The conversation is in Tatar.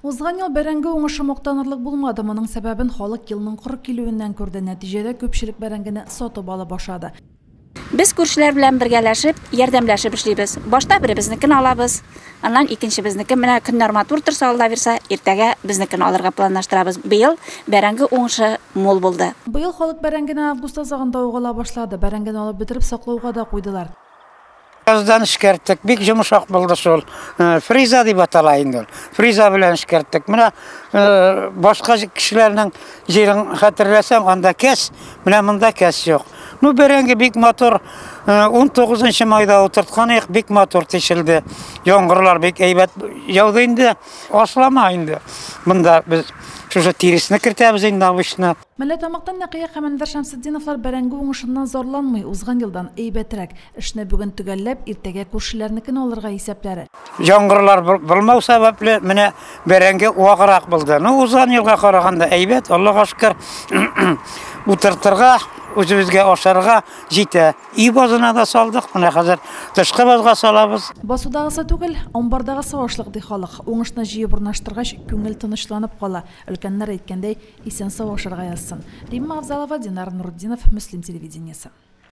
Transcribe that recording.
Узган ел бәрәңге уңышы мактанырлык булмады. Моның сәбәбен халык елның коры килүеннән күрде. Нәтиҗәдә күпчелек бәрәңгене сатып алып ашады. Без күршеләр белән бергәләшеп, ярдәмләшеп эшлибез. Башта беребезнекен алабыз, аннан икенчебезнекен. Менә көннәр матур торса, Алла бирсә, иртәгә безнекен алырга планлаштырабыз. Быел бәрәңге уңышы мул булды. Быел халык бәрәңгене август азагында ук ала башлады. Бәрәңгене алып бетереп саклауга да куйдылар. Яздан эшкәрттек, бик йомшак булды шул. Фриза дип атала инде ул. Фриза белән эшкәрттек. Менә башка кешеләрнең җирен хәтерләсәң, анда кәс, менә монда кәс юк. Ну, бәрәңге бик матур. 19 майда утырткан идек, бик матур тишелде. Яңгырлар бик әйбәт яуды инде. Ашлама инде. Монда без шушы тиресне кертәбез инде обычно. Мәлләтамактан Нәкыя һәм Әнвәр Шәмсетдиновлар бәрәңге уңышыннан зарланмый, узган елдан әйбәтрәк. Эшне бүген төгәлләп, иртәгә күршеләрнекен алырга исәпләре. Яңгырлар булмау сәбәпле, менә бәрәңге ваграк булды. Ну, узган елга караганда әйбәт, Аллага шөкер, утыртырга, үзебезгә ашарга җитә. Өй базына да салдык, менә хәзер тышкы базга салабыз. Басудагысы түгел, амбардагысы ашлык, ди халык. Уңышны җыеп урнаштыргач, күңел тынычланып кала. Өлкәннәр әйткәндәй, исән сау ашарга язсын. Римма Авзалова, Динар Нуртдинов, Мөслим телевидениесе.